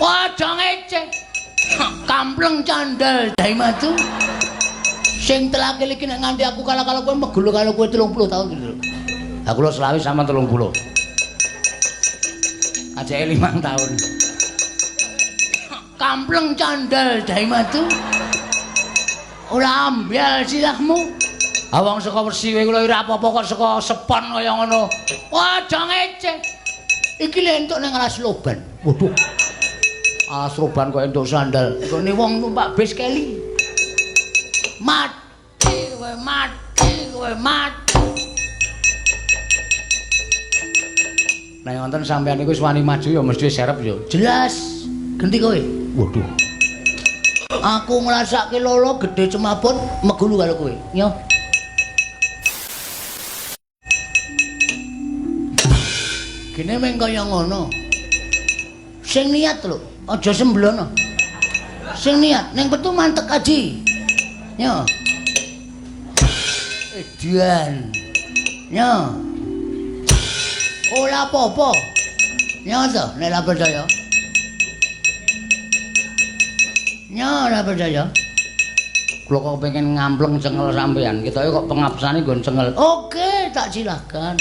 Aja ngece. Kampleng candel dai maju. Sing telakil iki nek nganti aku kalah karo kowe megulu karo kowe 30 tahun gitu. Aku lho selawe sama 30. Ajake 5 tahun. Kampleng candel dai maju. Ora ambyal silahmu. Awang saka Wersi kowe kula ora apa-apa kok saka sepon kaya ngono. Aja ngece. Iki lho entuk ning alas loban. Waduh. Alas roban kok entuk sandal. Nggone wong numpak bis keli. Mati kowe, mati kowe, mati. Nek wonten sampean niku wis wani maju ya mesti serep ya. Jelas. Genti kowe. Waduh. Aku ngrasake lolo gedhe cemaput megulu karo kowe. Nyo. Gene meng kaya ngono. Sing niat lho, aja semblono. Sing niat ning petu mantek aji. Nyo. Edian. Nyo. Ora apa-apa. Nyo to, nek ora percaya. Nyo ora percaya. Kula kok pengen ngampleng cengel sampean. Ketoke kok pengapsane nggon cengel. Oke, tak silahkan.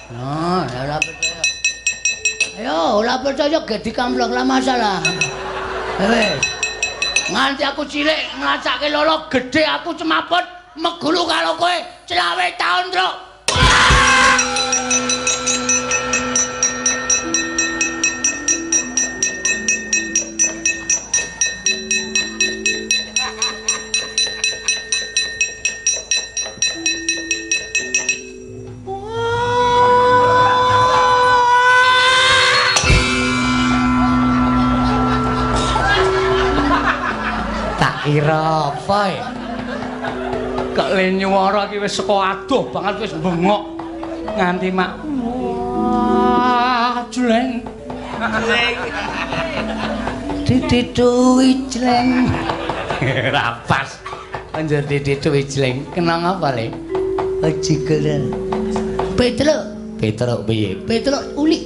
Nah, ora percaya. Ayo, ora percaya ge dikampleng lah masalah. Wis. Nganti aku cilik ngrasake lolo gedhe aku cemaput megulu karo kowe 25 taun, Truk. Kira apa ya? Kok le nyuwara iki wis saka adoh banget wis bengok nganti mak wah jleng didituwi jleng rapas anjir didituwi jleng kenang apa le jigelen Petruk Petruk piye Petruk ulik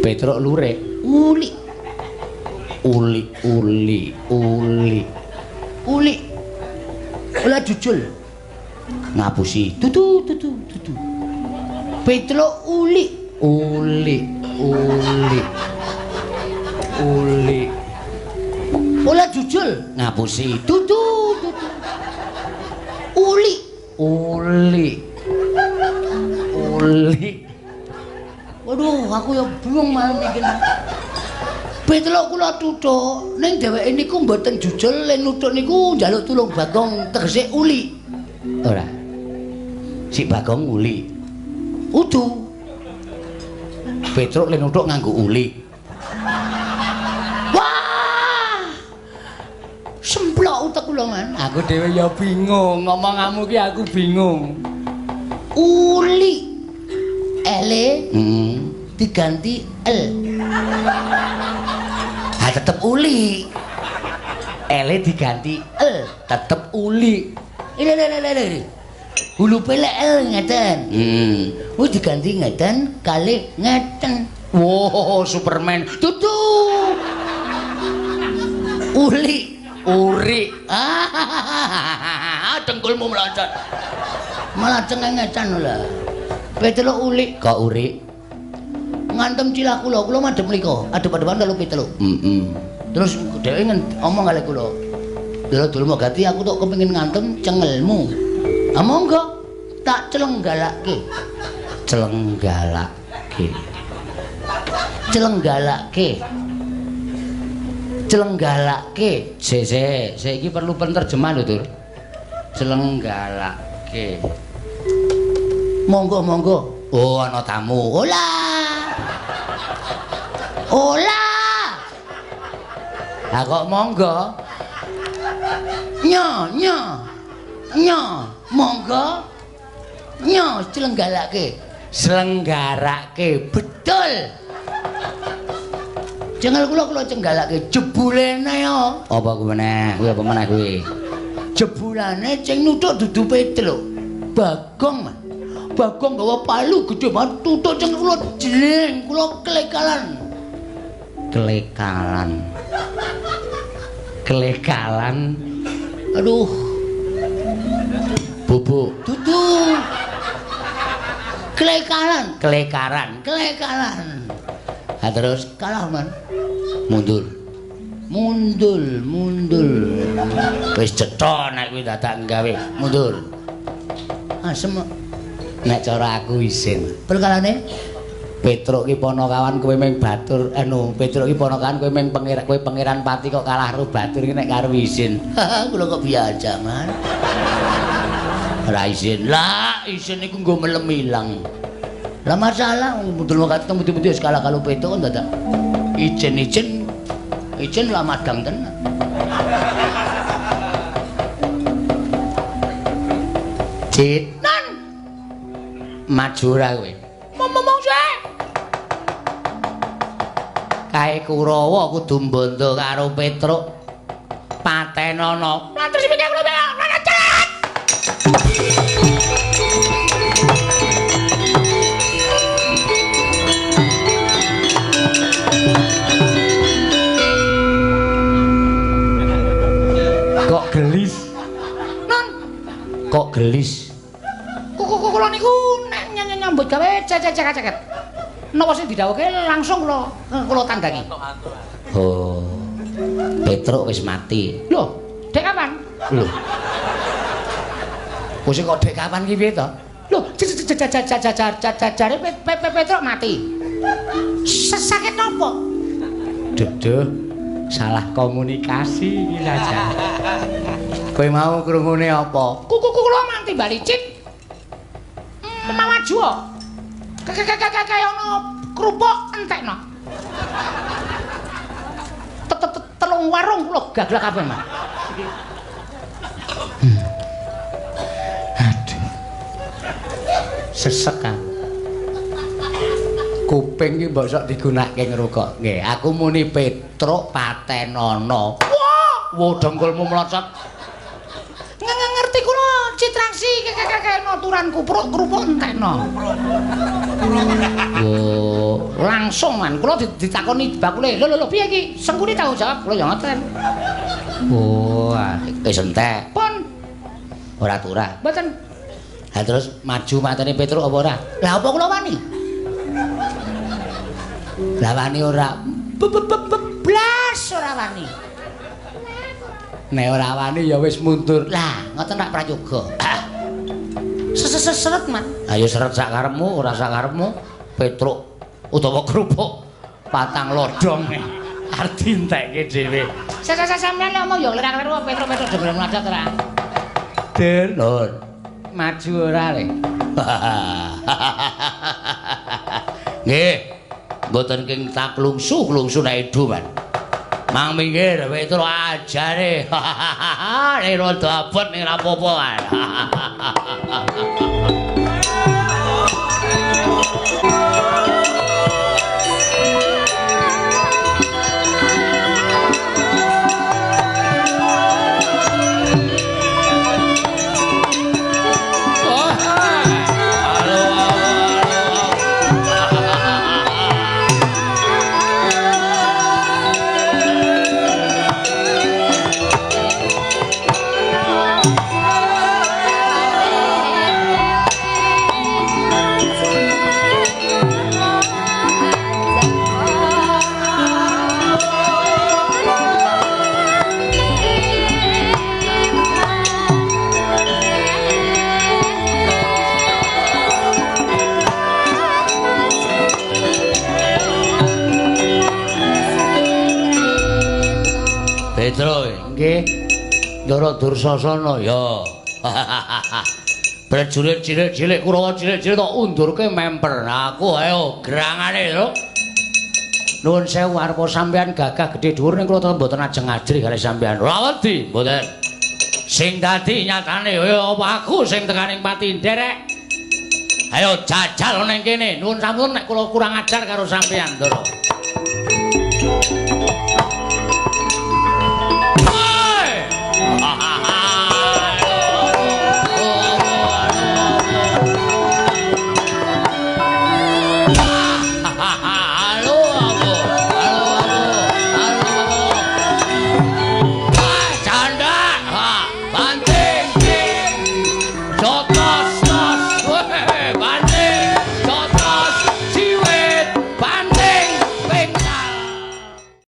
Petruk lurik ulik uli uli uli uli ora jujul ngapusi tutu tutu tutu Petruk uli uli uli uli ora jujul ngapusi tutu tutu uli uli uli. Waduh, aku ya bingung malah mikir. Petruk kula tuthuk ning dheweke niku mboten jujul len nuthuk niku njaluk tulung Bagong tegese uli. Ora. Si Bagong uli. Udu. Petruk len nuthuk nganggo uli. Wah! Semplok utek kula, Man. Aku dhewe ya bingung, ngomonganmu ki aku bingung. Uli. Ele diganti L. Ha tetep uli. Ele diganti L, tetep uli. Ile ile ile ile. Hulupe lek L ngeten. Wis diganti ngeten kali ngeten. Wow, Superman. Tutu. Uli, uri. Ah, dengkulmu meloncat. Malah cengengesan lho. Petruk uli kok uri. Ngantem cilah kula, kula madhep mriko, adep-adepan karo Petruk. Terus dheweke ngomong kali kula. Lha dulmu gati aku tok kepengin ngantem cengelmu. Ah monggo, tak celenggalake. Celenggalake. Celenggalake. Celenggalake. Sik sik, sik iki perlu penerjemah lho, Tur. Celenggalake. Monggo monggo. Oh, ana tamu. Ola. Ola. Ha kok monggo? Nyo, nyo. Nyo, monggo. Nyo celenggalake. Selenggarake. Betul. Cengel kula kula cenggalake jebulene yo. Apa kuwi meneh? Kuwi apa meneh kuwi? Jebulane sing nuthuk dudu Petruk. Bagong, Man. Bagong gawa palu gedhe banget tutuk cengel kula jleng kula klekalan. Klekalan. Klekalan. Aduh. Bubuk. Dudu. Klekalan, klekaran, klekalan. Ha terus kalah man. Mundur. Mundur, mundur. Wis cetha nek kuwi dadak gawe mundur. Asem nek cara aku isin. Perkarane Petruk ki Panakawan kowe ming batur anu Petruk ki Panakawan kowe ming pangeran kowe pangeran pati kok kalah karo batur ki nek karo isin. Kula kok biasa, Man. Ora isin. Lah, isin iku nggo melem ilang. Lah masalah mudul wong kateng putih-putih wis kalah karo Petruk kok dadak ijen-ijen ijen lah madang tenan. Cit. Nan. Maju ora kowe? Ngomong sik. Kae Kurawa kudu mbondo karo Petruk. Patenono. Lah terus piye kula cat. Kok gelis? Non. Kok gelis? Kula niku nek nyambut gawe cecek-ceket. Napa sing didhawuhke langsung kula tanggangi. Oh. Petruk wis mati. Lho, dek kapan? Lho. Wis kok dek kapan ki piye to? Lho, jare Petruk mati. Sakit napa? Duh, salah komunikasi iki saja. Kowe mau krungune apa? Kuku kula manti bali cit. Maju kok. Kaya ana kerupuk entekno. Telung warung kula gaglak kabeh, Mas. Aduh. Sesek aku. Kuping iki mbok sok digunakake ngrungok. Nggih, aku muni Petruk patenono. Wah, wo dengkulmu mlocot. Ngerti kula citraksi kekekekno turan kupruk kerupuk entekno. Wo, langsung man kula ditakoni bakule. Lho lho piye iki? Sengkuni tanggung jawab kula ya ngoten. Oh, wis entek. Pun ora turah. Mboten. Ha terus maju mateni Petruk apa ora? Lah apa kula wani? Lah wani ora. Blas ora wani. Nek ora wani ya wis mundur. Lah, ngoten rak prayoga. Seret man. Ayo seret sak karepmu, ora sak karepmu. Petruk utawa kerupuk patang lodhong arep dientekke dhewe. Sampeyan lek omong ya kleru-kleru Petruk-Petruk dhewe mlacat ora. Den, lho. Maju ora le. Nggih. Mboten king tak klungsu-klungsu nek edu, Man. Mang minggir Petruk ajare. Nek rada abot ning ra apa-apa. Petro nggih. Ndara Dursasana ya. Prajurit cilik-cilik Kurawa cilik-cilik tok undurke memper. Aku ayo gerangane lho. Nuwun sewu arep sampean gagah gedhe dhuwur ning kula mboten ajeng ajrih kalih sampean. Ora wedi, mboten. Sing dadi nyatane ya apa aku sing tekaning pati nderek. Ayo jajal ning kene. Nuwun sampun nek kula kurang ajar karo sampean, Ndara.